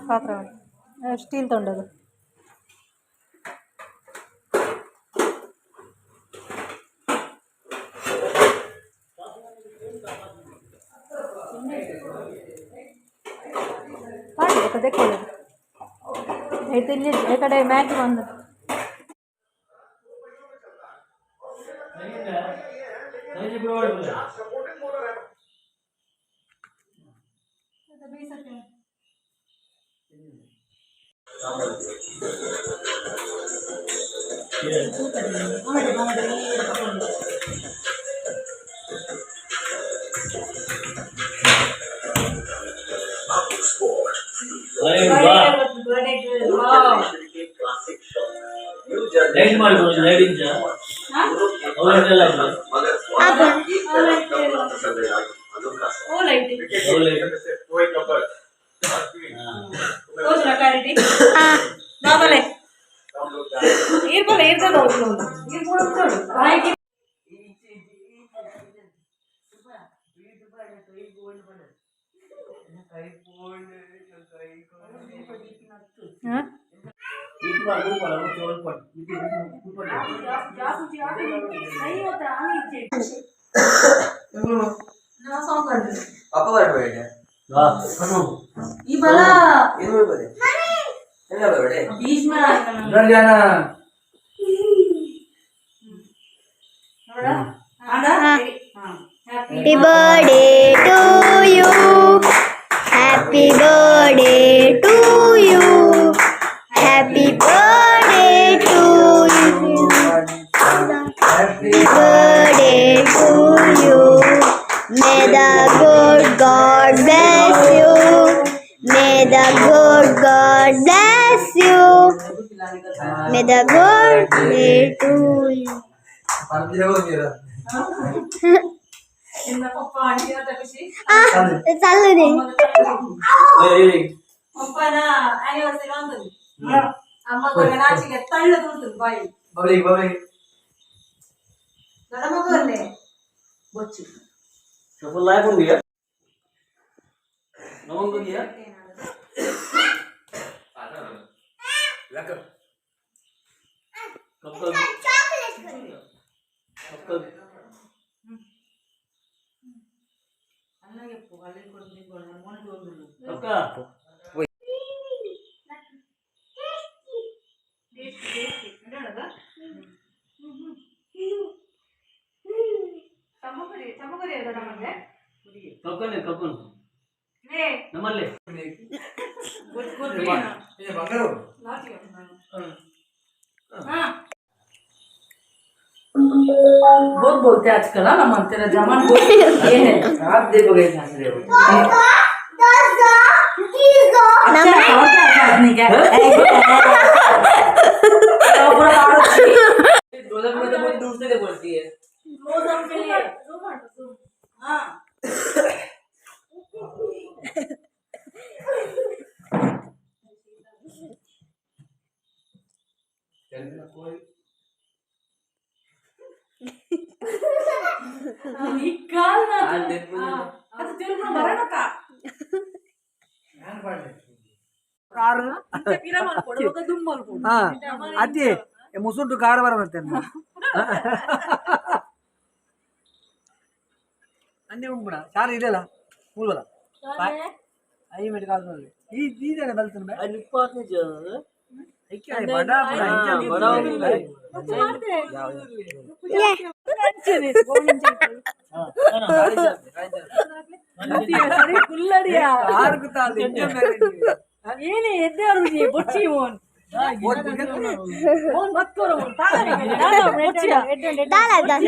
ಪಾತ್ರ ಸ್ಟೀಲ್ ತೊಂಡದು ಪಾಡಿ ದೆಕ್ಕೊಳ್ಳೋದು ಐತೆ ಇಲ್ಲಿ ಈ ಕಡೆ ಮ್ಯಾಗಿ ಬಂದು ಲೈಟ್ ಮಾಡ್ಬೋದು ಲೈಟಿಂಗ್ ಅವರೆಲ್ಲ ಹಾಂ ಅಪ್ಪ ಬರಬೇಡ. ಈ ಬಲ ಇದು ಬರಬೇಡ. ಎಲ್ಲ ಬರಬೇಡ. ಬೀಜ್ Happy birthday to you. Happy birthday to you. Happy birthday to you. Happy birthday to you. May the good God bless you. May the good God bless you. May the good day to you. चालू दे. ಪಪ್ಪನ anniversary ಅಂತದ್ದು ಅಮ್ಮ ನಾಚಿಗೆ ತಳ್ಳದು ಉಂಟು ಬಾಯಿ. Bubbly bubbly. ನನ್ನ ಮಗುವಲ್ಲೇ ಬೊಚ್ಚು. ನಮಗೊಂದು ಕಕ್ಕನೆ ಕಕ್ಕನ್ ನಮ್ಮಲ್ಲಿ. बहुत बोलते हैं आजकल ना नमन, तेरा जमान बहुत ये है। आप देखोगे हंस रहे हो। अच्छा और क्या खास नहीं क्या तो पूरा रोजा में तो बहुत दूर से बोलती है। मौसम के लिए हाँ। निकाल ना. ಅದು ತಿರುಗಿ ಬರೋಣಕ್ಕ. ಅದೇ ಮುಸುಂಟು ಕಾರ್ ಬರ ಮತ್ತೆ ಅಂದೆ ಉಂಬುಣ ಸಾರು ಇದೆಲ್ಲ ಮೂಲ್ವಲ್ಲ I ಮೆಟ್ ಕಾಲ್ ಈ ಈದೇನೆ ಬಲ್ತನ ಅಲ್ಲಿ ಇಪ್ಪತ್ತನೇ. ಐಕೆ ಬಡ ಬಡ. ಕುಲ್ಲಡಿಯಾ. ಕಾರ್ ಗುತ್ತಾದ. ಏನೇ ಎದ್ದೆ ಅರುಜಿ ಬೊಚ್ಚಿ ಮೋನ್ ಮೋನ್ ಮತ್ತೋರ ಮೋನ್ ದಾಲ ದಾಲ.